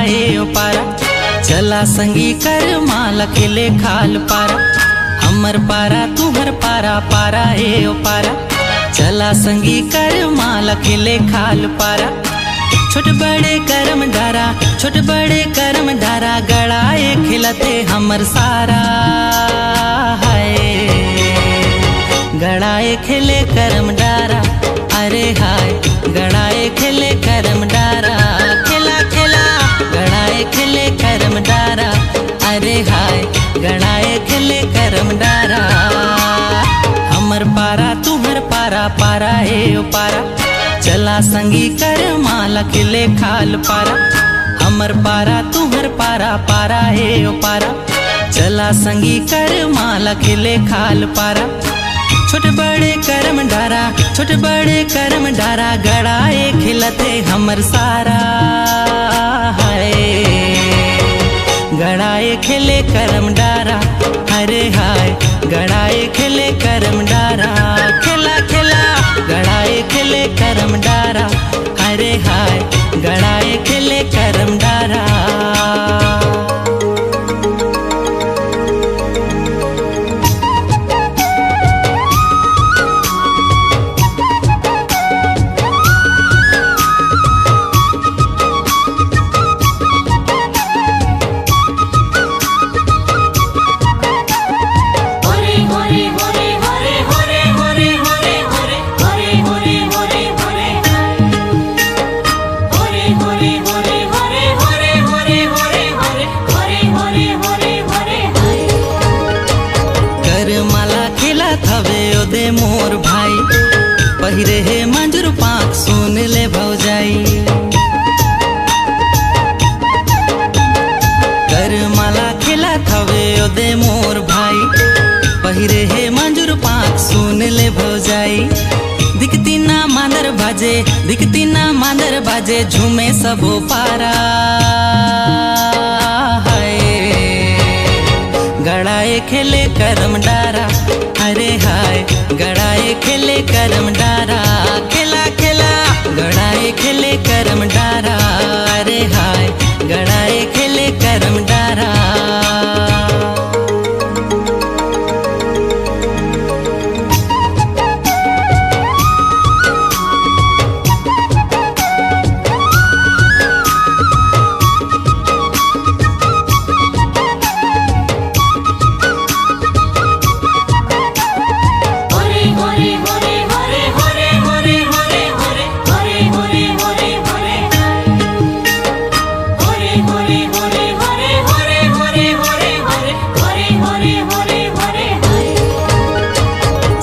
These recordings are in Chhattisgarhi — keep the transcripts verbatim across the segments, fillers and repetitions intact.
ए ओ पारा, चला संगी कर माला खेले खाल पारा। हमर पारा, तुहर पारा, पारा ए ओ पारा, चला संगी कर माला खेले खाल पारा। छोट बड़े करम डारा, छोट बड़े करम डारा, गड़ाए खेलथे हमर सारा। हाय, गड़ाए खेले करम डारा, अरे हाय, गड़ाए खेले करम डारा, खेला खेला, गड़ाए खेले करम डारा, अरे हाय, गड़ाए खेले करम डारा। हमर पारा, तुहर पारा, पारा ए ओ पारा, चला संगी कर माला खेले खाल पारा। हमर पारा, तुहर पारा, पारा ए ओ पारा, चला संगी कर माला खेले खाल पारा। छोट बड़े करम डारा, छोट बड़े करम डारा, गड़ाए खेलथे हमर सारा। हाय, गड़ाए खेले करम डारा, अरे हाय, गड़ाए खेले करम डारा, खेला खेला, गड़ाए खेले करम डारा, अरे हाय, गड़ाए खेले करम डारा। कर माला खेलत हवे ओदे मोर भाई, पहिरे हे मंजुर पाक सुन ले भौजाई। कर माला खेलत हवे ओदे मोर भाई, पहिरे हे मंजुर पाक सुन ले भौजाई। दिखती ना मांदर बाजे, दिखती ना मांदर बाजे, झूमे सबो पारा। हाय, गड़ाए खेले करम डारा, अरे हाय, गड़ाए खेले करम डारा, खेला खेला, गड़ाए खेले करम डारा, अरे हाय, गड़ाए खेले करम डारा।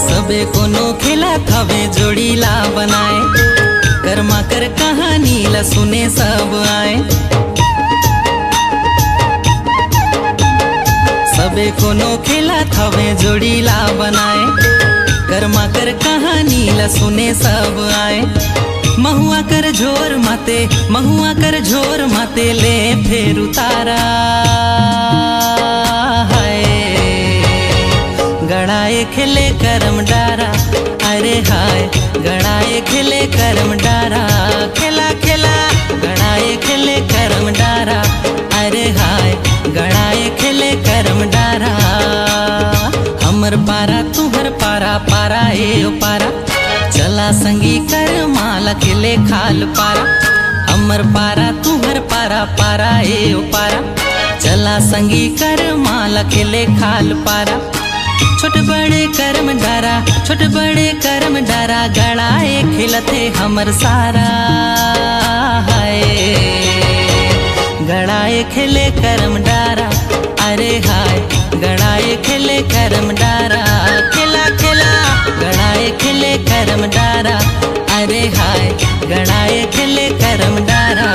सबे कोनो खेलत हवे जोड़ी ला बनाए, करमा कर कहानी ला सुने सब आए। सबे कोनो खेलत हवे जोड़ी ला बनाए, करमा कर कहानी ला सुने सब आए। महुआ कर झोर माते, महुआ कर झोर माते ले फेर उतारा। हाय, गड़ाए खेले करम डारा, अरे हाय, गड़ाए खेले करम डारा, खेला खेला, गड़ाए खेले करम डारा, अरे हाय, गड़ाए खेले करम डारा। हमर पारा, तुहर पारा, पारा ए ओ पारा, चला संगी कर माला खेले खाल पारा। हमर पारा, तुहर पारा, पारा ए ओ पारा, चला संगी कर माला खेले खाल पारा। छोट बड़े करम डारा, छोट बड़े करम डारा, गड़ाए खेलथे हमर सारा। हाय, गड़ाए खेले करम डारा, अरे हाय, गड़ाए खेले करम डारा, खेला खेला, गड़ाए खेले करम डारा, अरे हाय, गड़ाए खेले करम डारा।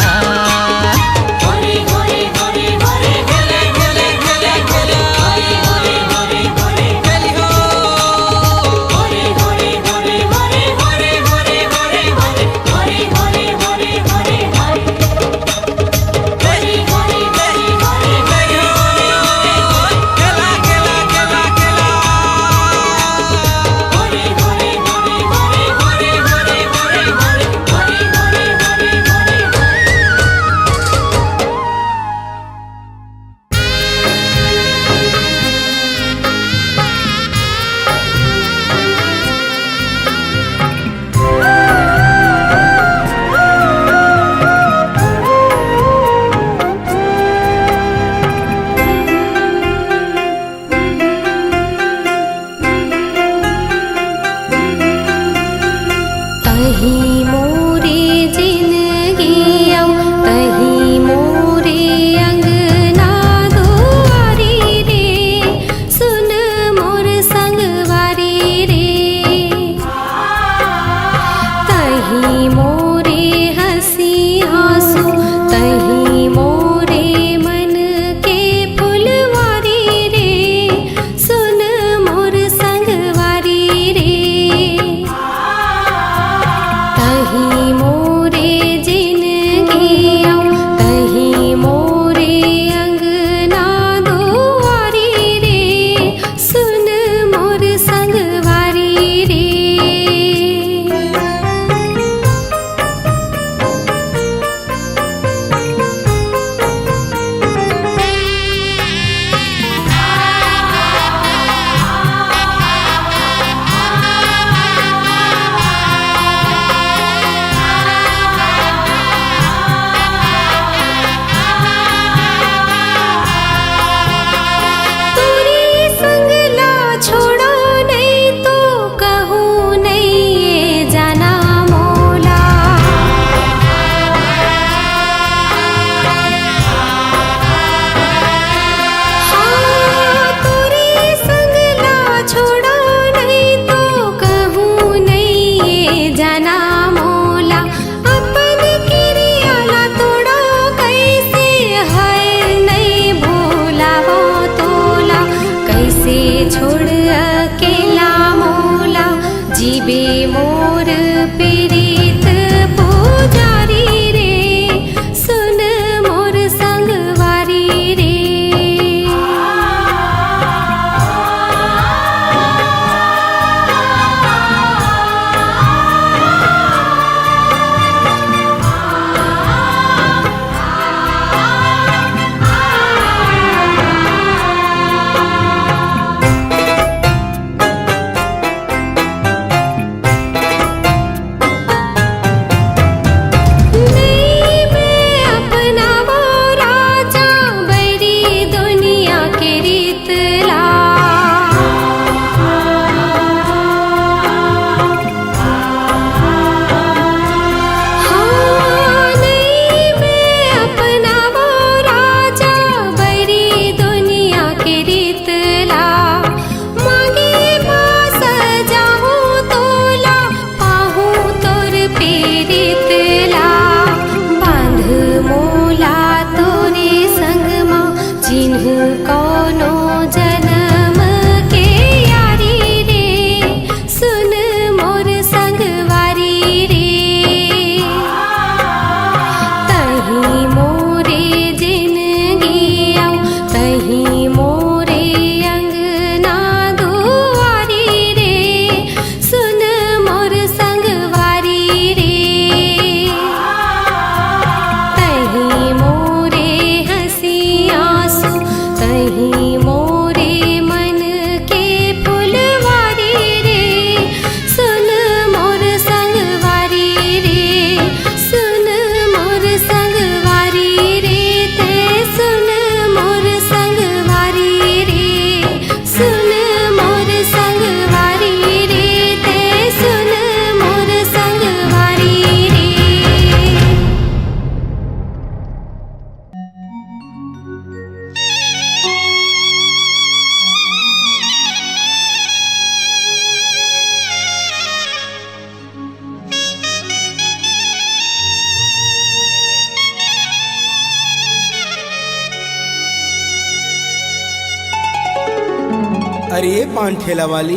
अरे ये पान ठेला वाली,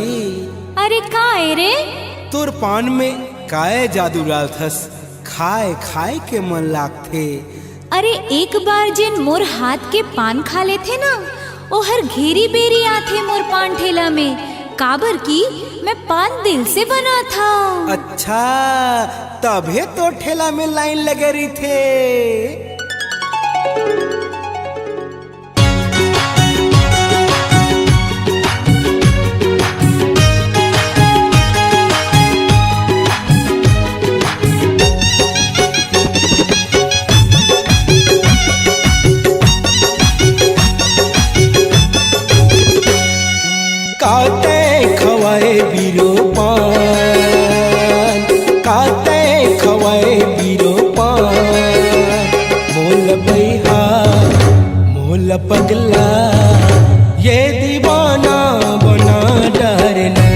अरे का ए रे? तोर पान में काय जादू डालथस, खाए खाए के मन लागथे। अरे एक बार जेन मोर हाथ के पान खा लेथे ना, ओहर घेरी बेरी आथे मोर पान ठेला में, काबर कि मैं पान दिल से बनाथव। अच्छा, तभे तो ठेला में लाइन लगे रहिथे। काते खवाए बिरो पान, काते खवाए बिरो पान, मोल बैहा, मोल पगला, ये दीवाना बना डारना,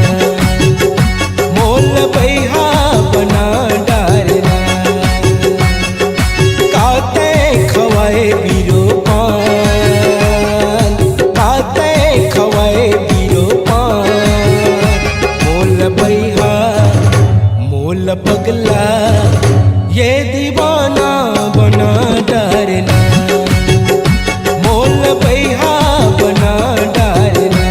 मोल बैहा बना डारना। काते खवाए बिरो पान, काते खवाए बिरो पान, मोल बैहा, मोल पगला, ये दीवाना बना डारना, मोल बैहा बना डारना।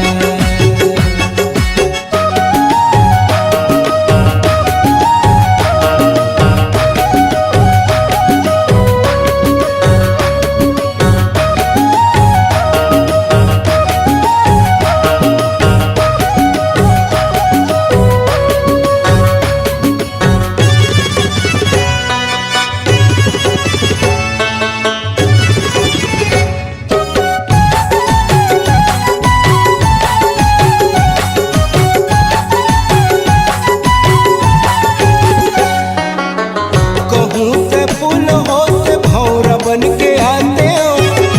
कहूँ ते फूल होते भौरा बन के आते हो,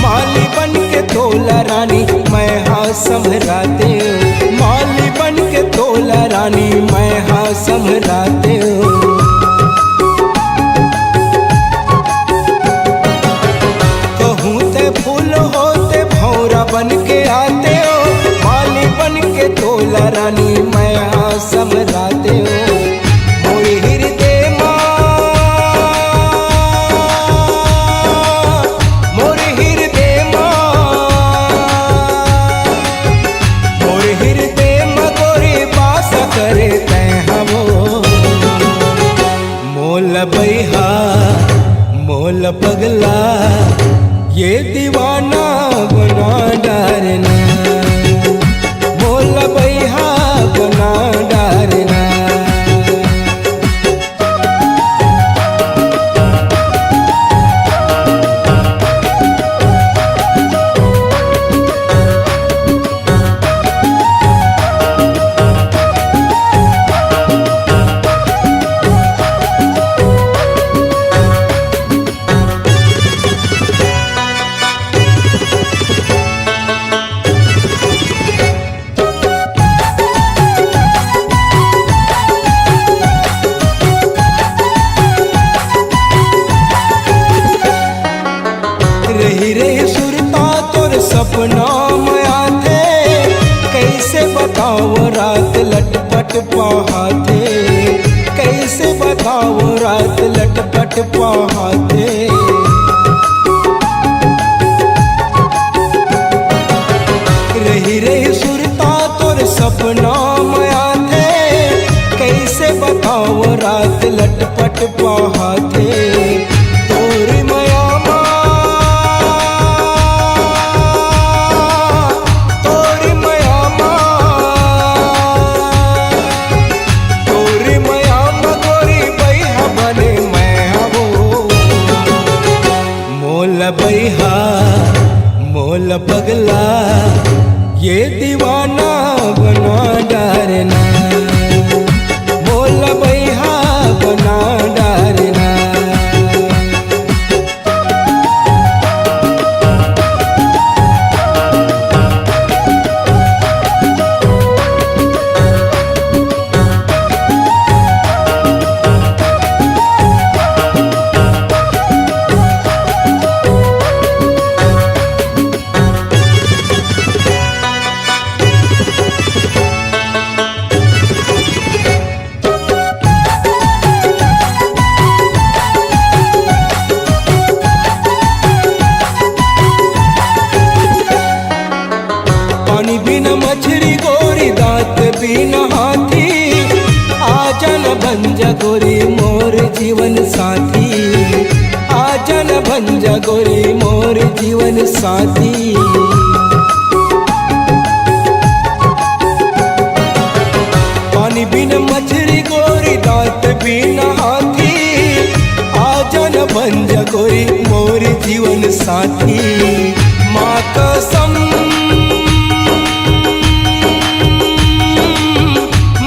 माली बन के तोला रानी मैं हाँ संभराते हो, माली बन के तोला रानी मैं हाँ संभराते हो। कहूँ ते फूल होते भौरा बन के आते हो, माली बन के तोला रानी मैं हाँ संभराते हो। मोर हिरदे मा, मोर हिरदे मा, मोर हिरदे मा गोरी बास करे तैं हवो। मोल बैहा, मोल पगला, ये दीवाना बना डारना, मोल बैहा बना डारना। रही रही सुरता तोर सपना में आथे, कैसे बताओ रात लटपट पहाथे, कैसे बताओ रात लटपट पहाथे। रही रही सुरता तोर सपना में आथे, कैसे बताओ रात लटपट पहाथे। तोर मया मा, तोर मया मा, तोर मया मा गोरी बैहा बने मैं हवो। मोल बैहा, मोल पगला, ये दीवाना बना डारना, मोल बैहा बना डारना। बिन मछरी गोरी दांत बिन हाथी, आजा न बन जा गोरी मोर जीवन साथी, आजा न बन जा गोरी मोर जीवन साथी। पानी बिन मछरी गोरी दांत बिन हाथी, आजा न बन जा गोरी मोर जीवन साथी। माँ कसम,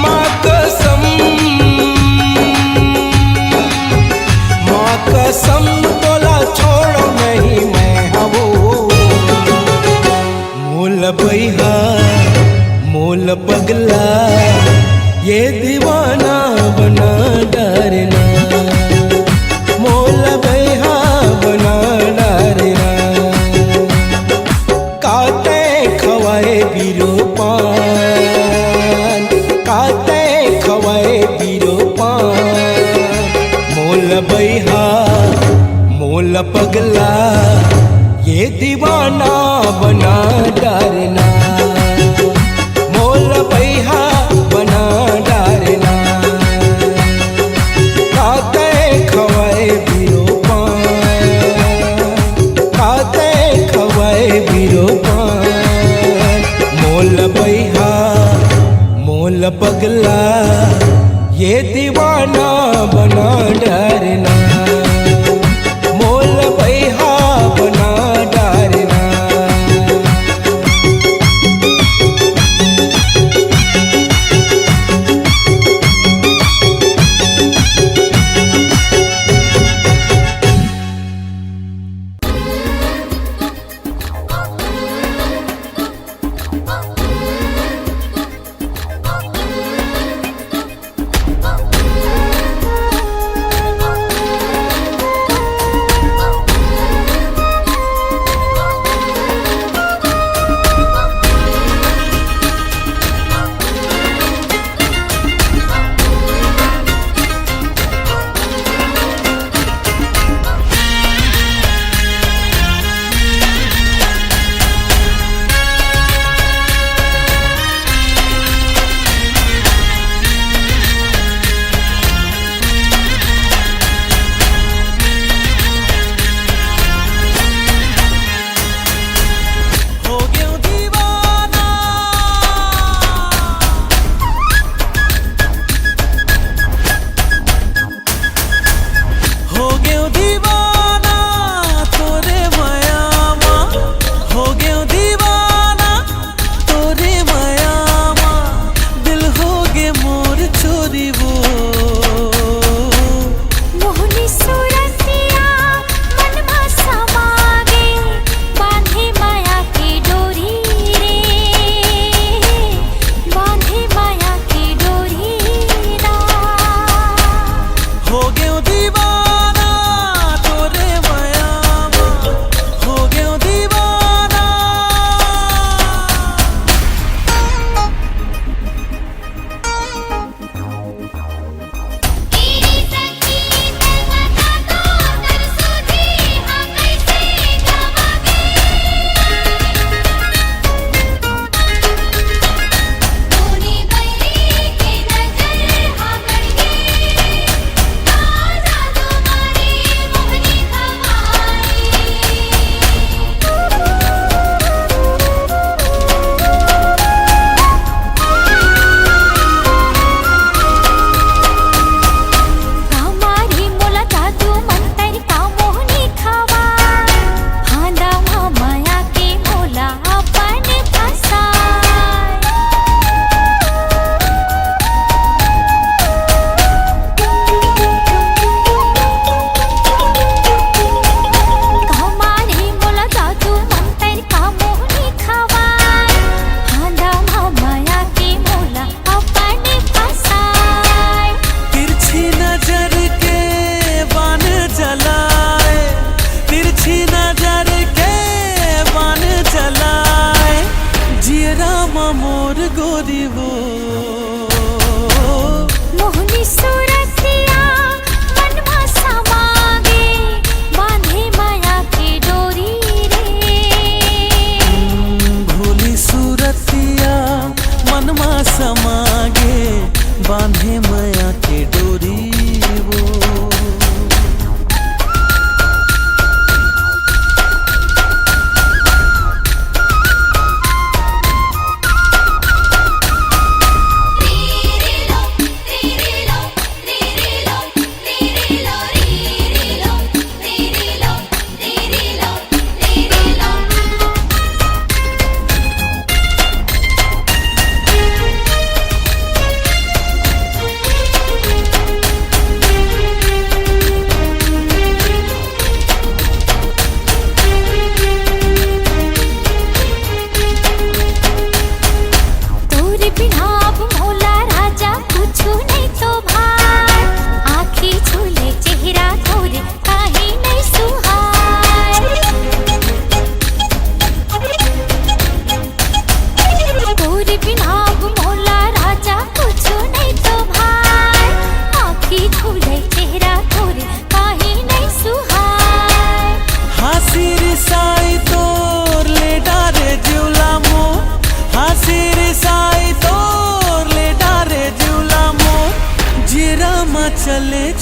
माँ कसम, माँ कसम तोला छोड़ो नहीं मैं हवो। मोल बइहा, मोल पगला, ये दीवाना बना डारना। मोल बइहा बना डारना। काते खवाए बिरो पान, काते खवाए बिरो पान। मोल बइहा, मोल पगला, ये दीवाना बना डारना। मोल बइहा बना डारना। काते खवाए बिरो पान, काते खवाए बिरो पान। मोल बइहा, मोल पगला, ये दीवाना बना डारना। मोल बइहा बना डारना।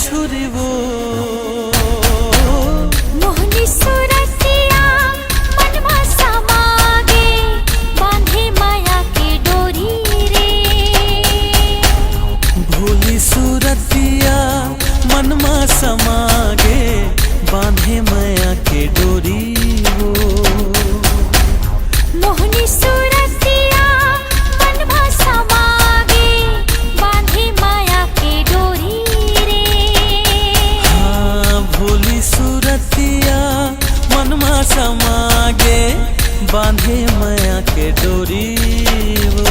छुरी वो। मोहनी सुरतिया मन मा समागे, बांधे माया के डोरी रे। भोली सुरतिया मन मा समागे, बांधे माया के डोरी वो। मोहनी सुरतिया मन मा समागे, बांधे माया के डोरी रे। हाँ, भोली सुरतिया मन मा समागे, बांधे माया के डोरी वो।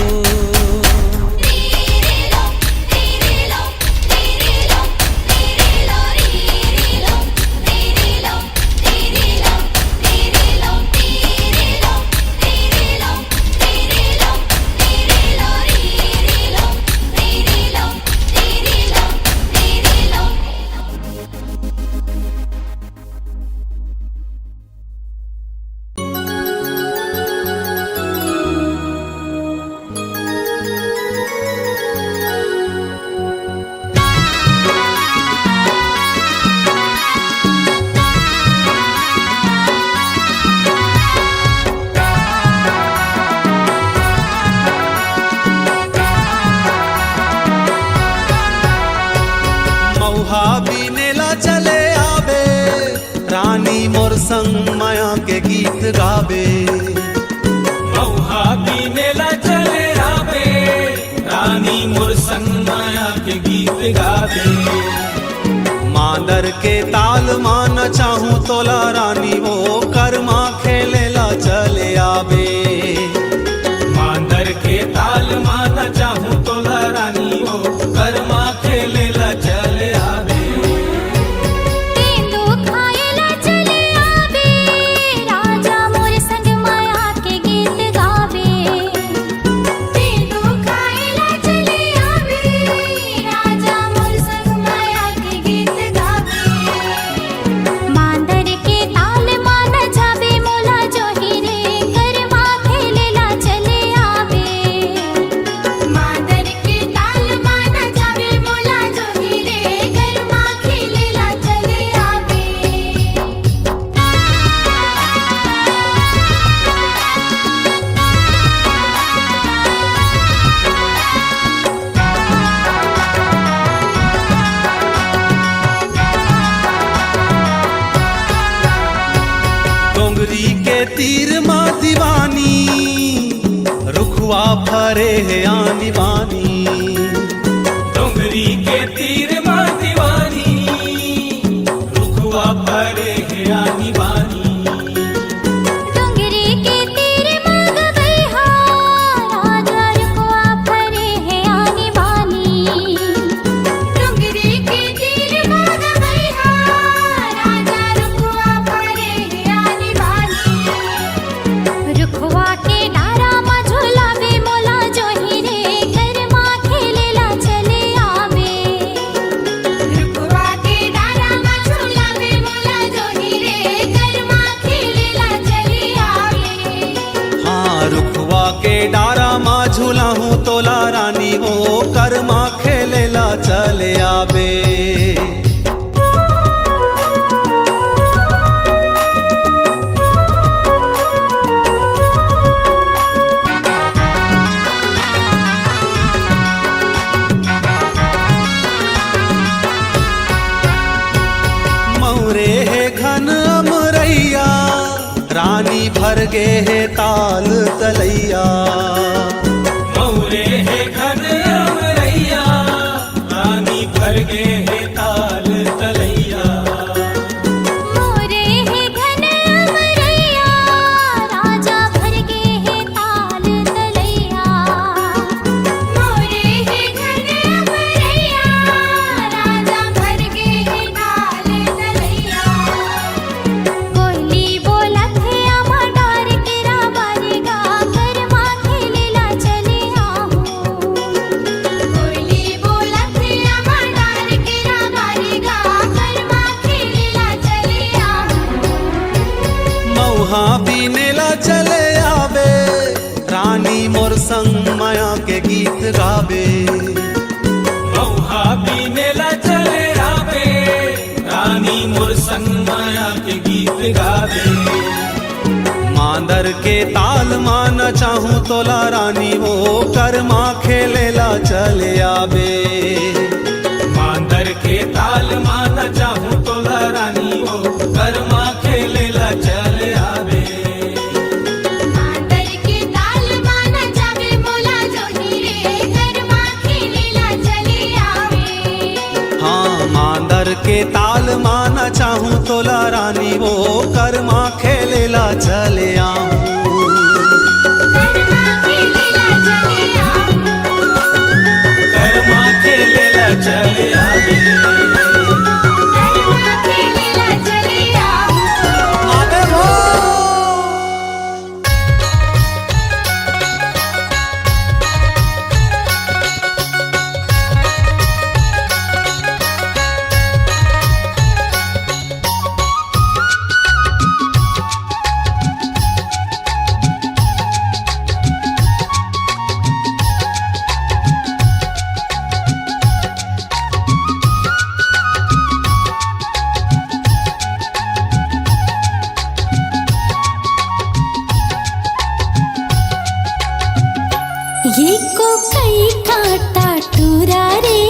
मउहा बीने ला चले आबे, रानी मोर संग माया के गीत गाबे। मउहा बीने ला चले आबे, रानी मोर संग माया के गीत गाबे। मांदर के ताल मा नचाहूं तोला रानी, वो करमा खेले ला चले आबे। मांदर के ताल मा नचाहूं तोला रानी, वो करमा खेले ला चले आबे। तेंदू खाए ला चले आबे, राजा मोर संग माया के गीत गाबे। तेंदू खाए ला चले आबे, राजा मोर संग माया के गीत गाबे। मांदर के ताल मा नचाबे मोला जोही रे, करमा खेले ला चले आबे। मांदर के ताल मा नचाबे मोला जोही रे, करमा खेले ला चले आबे। डोंगरी के तीर मा दीवानी, रुखवा फरे हे आनी बानी। डोंगरी के तीर मा दीवानी, रुखवा फरे हे आनी बानी। डोंगरी के तीर मा गबई हा, राजा रुखवा फरे हे आनी बानी। डोंगरी के तीर मा गबई हा, राजा रुखवा फरे हे आनी बानी। रुखवा के डारा मा झुलाबे मोला जोही रे, करमा खेले ला चले आबे। रुखवा के डारा मा झुलाबे मोला जोही रे, करमा खेले ला चले आबे। हाँ, रुखवा के डारा मा झुलाहूं तोला रानी, वो करमा खेले ला चले आबे। मउरे हे घन अमरैया, रानी भर गे हे ताल तलैया। मउरे हे घन अमरैया, रानी भर गे हे ताल तलैया। मउरे हे घन अमरैया, राजा भर गे हे ताल तलैया। मउरे हे घन अमरैया, राजा भर गे हे ताल तलैया। कोयली बोलत हे आमा डार के राबारी गा, करमा खेले ला चले आहूं। कोयली बोलत हे आमा डार के राबारी गा, करमा खेले ला चले आहूं। मउहा बीने ला चले आबे, रानी मोर संग माया के गीत गाबे। मउहा बीने ला चले आबे, मोर संग माया के गीत गावे। मांदर के ताल मा नचाहूं तोला रानी वो, करमा खेलेला चले आबे। मांदर के ताल मा नचाहूं तोला रानी वो, करमा खेलेला चले आबे। मांदर के ताल मा नचाबे मोला जोही रे, करमा खेलेला चले आबे। हाँ, मांदर के ताल मा नचाहूं तोला रानी वो, करमा खेलेला चले आहूं। करमा खेलेला चले आहूं। करमा खेलेला चले आबे। करमा खेलेला चले आहूं। आबे हो। ये को कई काटा टूरा रे,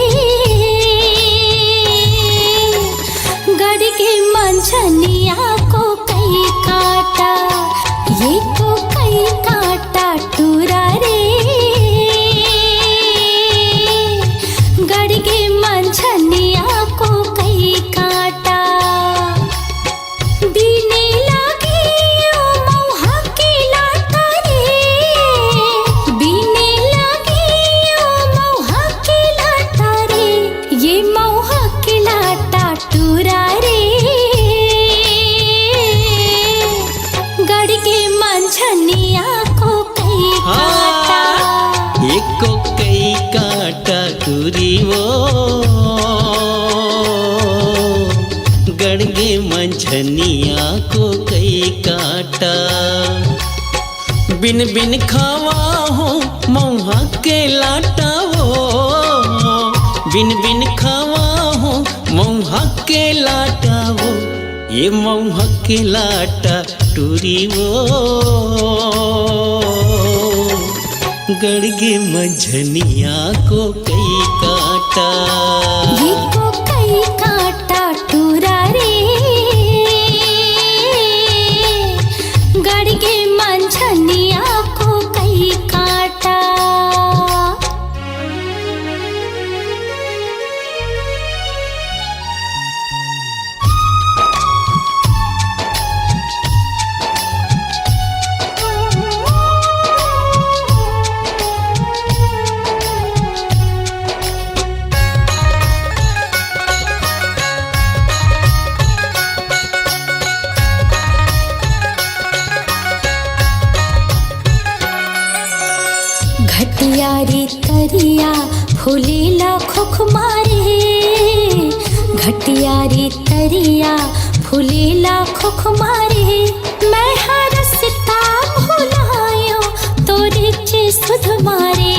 गड़ के मंझनिया को कई काटा, ये को कई काटा टूरा रे, गड़ के मंझनिया को कई काटा। बिने लागे ओ मउहा के लाटा रे, बिने लागे ओ मउहा के लाटा रे, ये मउहा के लाटा टूरा रे, गड़ के मंझनिया को कई काटा। हाँ, एको कई काटा टूरी वो, गड़ के मंझनिया को कई काटा। बिन बिन खावा हो मउहा के लाटा वो, बिन बिन खावा हो मउहा के लाटा वो, ये मउहा के लाटा टूरी वो, गड़ के मंझनिया को कई काटा। ये को कई काटा टूरा रे, गड़ के मंझनिया को कई काटा। घटियारी तरिया फूलेला खोख मारे, घटियारी तरिया फूलेला खोख मारे। मैं हरसता भुलायो तोरे चे सुध मारे,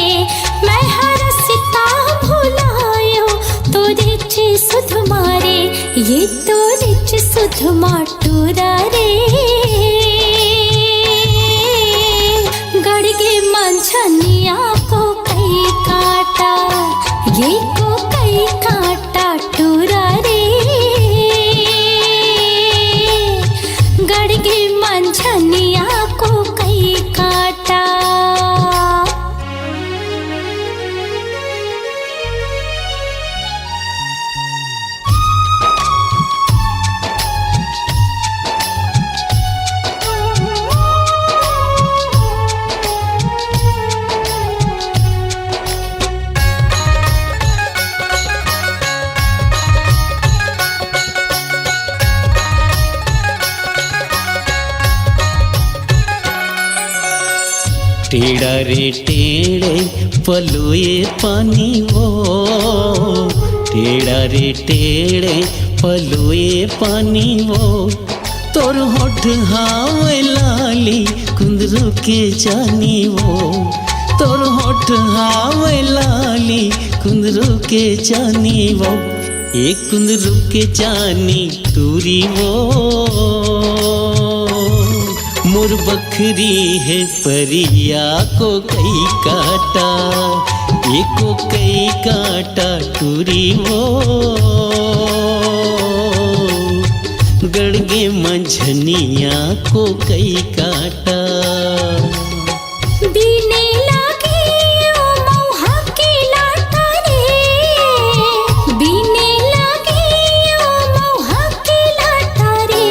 मैं हरसता भुलायो तोरे चे सुध मारे। ये तोरे चे सुध माटूरा रे, गड़ के मंझनिया को कई काटा, ये को कई काटा टूरा रे, गड़ के मंझनिया को कई काटा। टेढ़ा रे टेढ़े पलुए पानी वो, टेढ़ा रे टेढ़े पलुए पानी वो। तोर होठ हावे लाली कुंदरू के चानी वो, तोर होठ हावे लाली कुंदरू के चानी वो। एक कुंद रुके जानी टूरी वो, मोर बखरी हे परिया को कई काटा, एको कई काटा टूरी वो, गड़गे मंझनिया को कई काटा। बीने लागे ओ मउहा के लाटा रे, बीने लागे ओ मउहा के लाटा रे,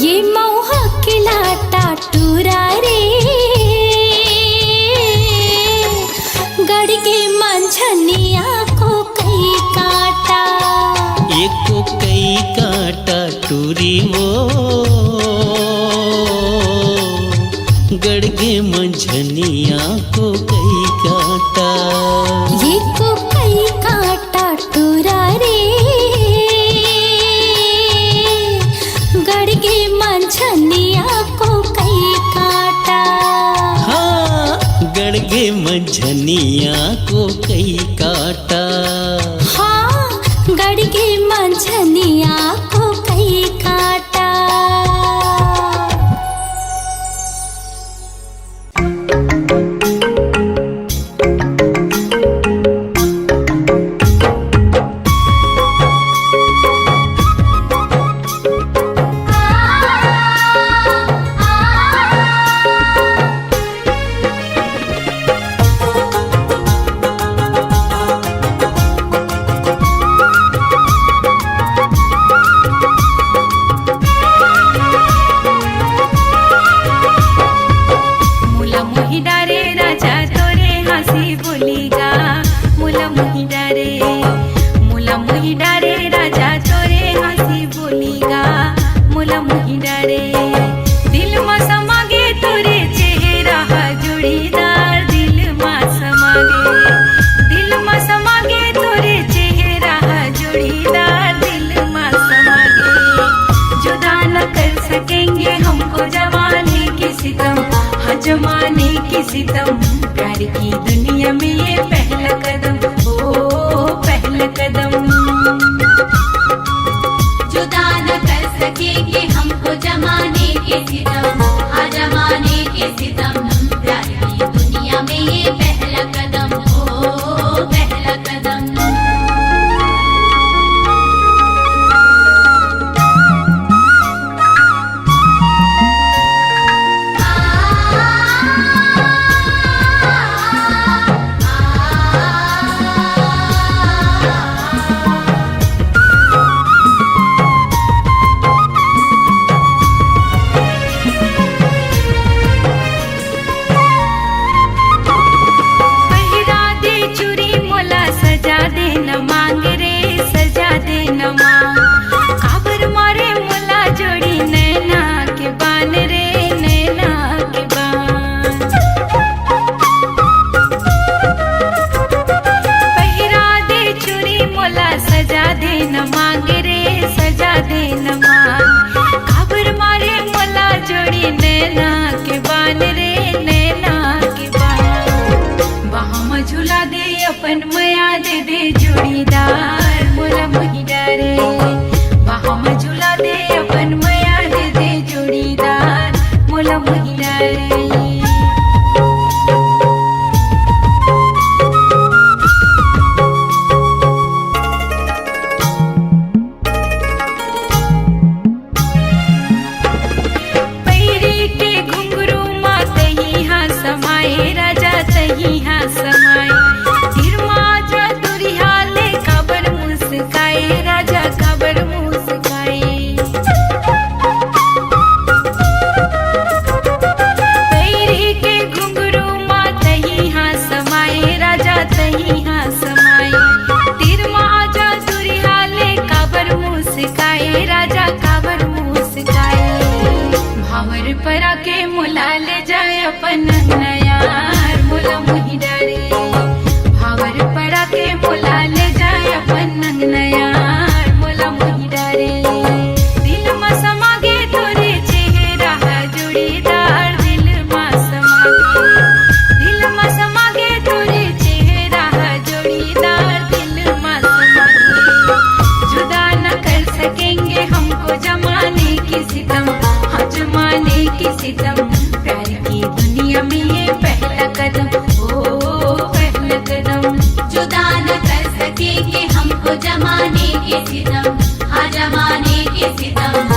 ये मउहा के लाटा टूरा रे। गड़गे मंझनिया को कई काटा। एको कई काटा टूरी वो, गड़गे मंझनिया को कई काटा। एको कई काटा टूरा रे, गड़गे मंझनिया को कई काटा। हाँ, गड़गे मंझनिया को कई काटा। हाँ, गड़गे मंझनिया को कई काटा। सितम, हा जमाने के सितम।